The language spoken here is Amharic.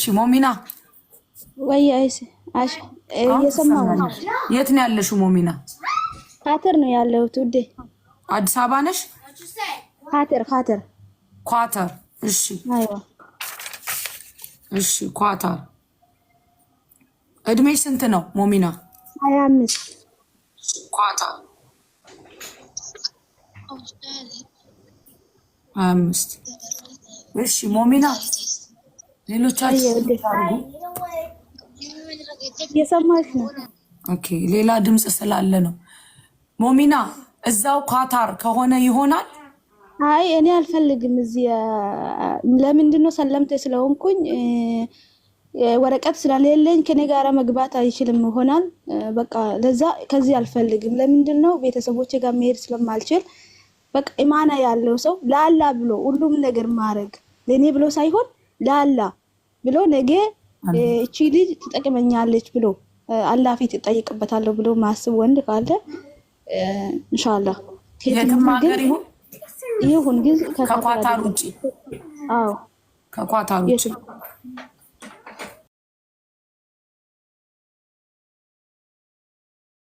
እሺ ሞሚና። ወይ አይስ አሽ እየሰማሁ ነው። የት ነው ያለሽው ሞሚና? ኳተር ነው ያለሁት ውዴ። አዲስ አበባ ነሽ? ኳተር ኳተር። ኳተር። እሺ። أيوه። እሺ ኳተር። እድሜሽ ስንት ነው ሞሚና? 25። ኳተር፣ 25። እሺ ሞሚና፣ ሌሎቻችሁ እየሰማሽ ነው? Okay፣ ሌላ ድምፅ ስላለ ነው። ሞሚና፣ እዛው ኳታር ከሆነ ይሆናል። አይ፣ እኔ አልፈልግም። እዚህ ለምንድን ነው፣ ሰለምቴ ስለሆንኩኝ ወረቀት ስለሌለኝ ከኔ ጋራ መግባት አይችልም ይሆናል። በቃ ለዛ ከዚህ አልፈልግም። ለምንድን ነው፣ ቤተሰቦቼ ጋር መሄድ ስለማልችል። በቃ ኢማና ያለው ሰው፣ ለአላህ ብሎ ሁሉም ነገር ማድረግ፣ ለእኔ ብሎ ሳይሆን ለአላህ ብሎ፣ ነገ እቺ ልጅ ትጠቅመኛለች ብሎ፣ አላህ ፊት እጠይቅበታለሁ ብሎ ማስብ ወንድ ካለ ኢንሻአላህ። የትም ሀገር ይሁን? ይሁን፣ ግን ከኳታር ውጭ? አዎ። ከኳታር ውጭ።